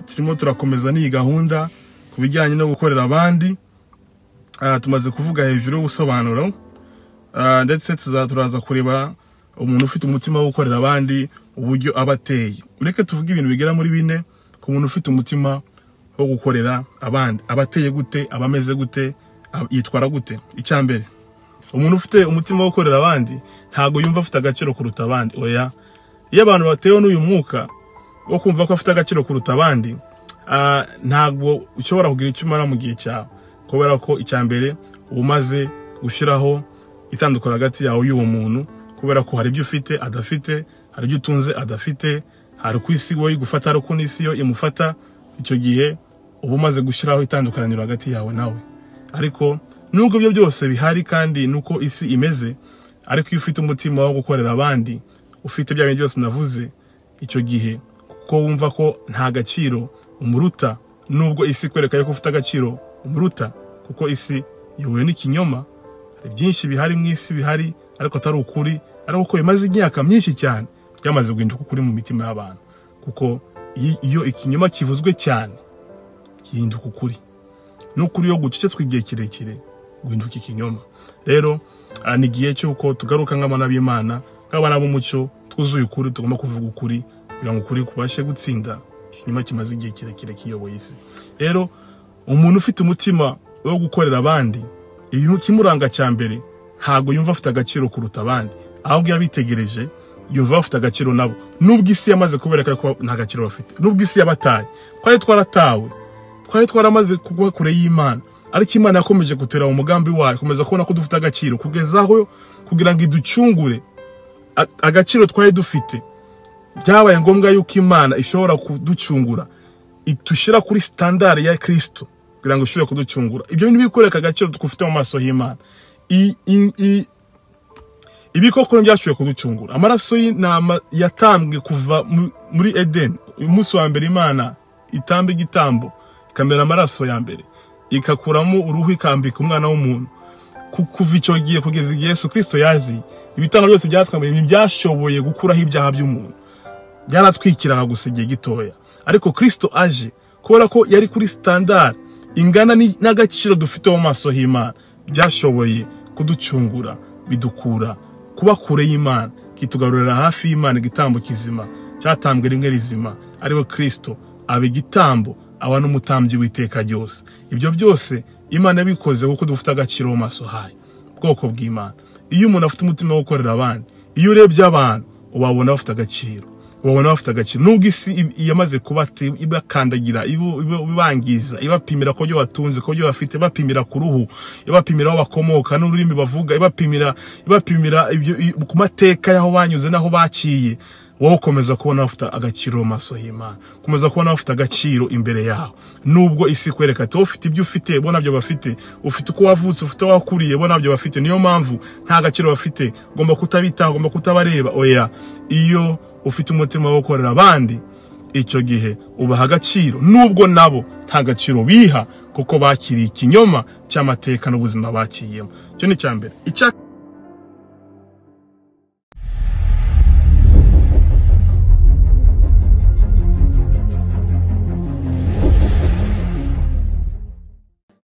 Turimo turakomeza n'iyi gahunda ku bijyanye no gukorera abandi. Tumaze kuvuga hejuru y'ubusobanuro, ndetse turaza kureba umuntu ufite umutima wo gukorera abandi uburyo aba ateye. Mureke tuvuge ibintu bigera muri bine ku muntu ufite umutima wo gukorera abandi. Aba ateye gute? Aba ameze gute? Yitwara gute? Icya mbere, umuntu ufite umutima wo gukorera abandi ntago yumva afite agaciro kuruta abandi. Oya, iyo abantu batewe n'uyu mwuka wo kumva ko afite agaciro kuruta abandi, ntabwo ushobora kugira icyo umara mu gihe cyawe, kubera ko icya mbere uba umaze gushyiraho itandukano hagati yawe y'uwo muntu, kubera ko hari ibyo ufite adafite, hari ibyo utunze adafite, hari uko isi wowe igufata, hari uko n'isi yo imufata. Icyo gihe uba umaze gushyiraho itandukaniro hagati yawe nawe. Ariko nubwo ibyo byose bihari kandi nuko isi imeze, ariko iyo ufite umutima wo gukorera abandi, ufite bya bintu byose navuze, icyo gihe kuko wumva ko nta gaciro umuruta, nubwo isi ikwereka yuko ufite agaciro umuruta, kuko isi iyobowe n'ikinyoma. Hari byinshi bihari mu isi bihari ariko atari ukuri, ariko ko bimaze imyaka myinshi cyane byamaze guhinduka ukuri mu mitima y'abantu, kuko iyo ikinyoma kivuzwe cyane gihinduka ukuri, n'ukuri iyo gucecetswe igihe kirekire guhinduka ikinyoma. Rero ni igihe cy'uko tugaruka nk'abana b'Imana, nk'abana b'umucyo, twuzuye ukuri. Tugomba kuvuga ukuri kugira ngo ukuri kubashe gutsinda ikinyoma kimaze igihe kirekire kiyoboye isi. Rero umuntu ufite umutima wo gukorera abandi, ikimuranga cya mbere, ntago yumva afite agaciro kuruta abandi, ahubwo iyo abitegereje yumva bafite agaciro nabo, nubwo isi yamaze kubereka ko nta gaciro bafite, nubwo isi yabataye. Twari twaratawe, twari twaramaze kugwa kure y'Imana, ariko Imana yakomeje gutera umugambi wayo, ikomeza kubona ko dufite agaciro kugeza aho kugira ngo iducungure. Agaciro twari dufite, byabaye ngombwa yuko Imana ishobora kuducungura, itushyira kuri standard ya Kristo kugira ngo ishobore kuducungura. Ibyo bintu bikwereka agaciro dufite mu maso y'Imana. Ibikoko byashoboye kuducungura. Amaraso y'intama yatambwe kuva muri Eden, umunsi wa mbere Imana itamba igitambo, ikamera amaraso ya mbere, ikakuramo uruhu, ikambika umwana w'umuntu. Kuva icyo gihe kugeza igihe Yesu Kristo yazi, ibitambo byose byatwambaye ntibyashoboye gukuraho ibyaha by'umuntu, byaratwikiraga gusa igihe gitoya. Ariko Kristo aje, kubera ko yari kuri standard ingana n'agaciro dufite mu maso y'Imana, byashoboye kuducungura, bidukura kuba kure y'Imana, kitugarurira hafi y'Imana. Igitambo kizima cyatambwe rimwe rizima, ariwe Kristo, aba igitambo, aba n'umutambyi w'iteka ryose. Ibyo byose Imana yabikoze kuko dufite agaciro mu maso hayo. Bwoko bw'Imana, iyo umuntu afite umutima wo gukorera abandi, iyo urebye abantu ubabona bafite agaciro, ubabona bafite agaciro, nubwo isi yamaze kuba ibakandagira, ibangiza, ibapimira ko byo batunze, ko byo bafite, ibapimira ku ruhu, ibapimira aho bakomoka n'ururimi bavuga, ibapimira ibyo ku mateka y'aho banyuze n'aho baciye, wowe ukomeza kubona bafite agaciro mu maso y'Imana, ukomeza kubona bafite agaciro imbere yawe, nubwo isi ikwereka ati ufite ibyo ufite, bo nabyo bafite, ufite uko wavutse, ufite aho wakuriye, bo nabyo bafite, niyo mpamvu nta gaciro bafite, ugomba kutabitaho, ugomba kutabareba. Oya, iyo ufite umutima wo gukorera abandi, icyo gihe ubaha agaciro, nubwo nabo nta gaciro biha, kuko bakiriye ikinyoma cy'amateka n'ubuzima bakiyemo. Icyo ni icya mbere.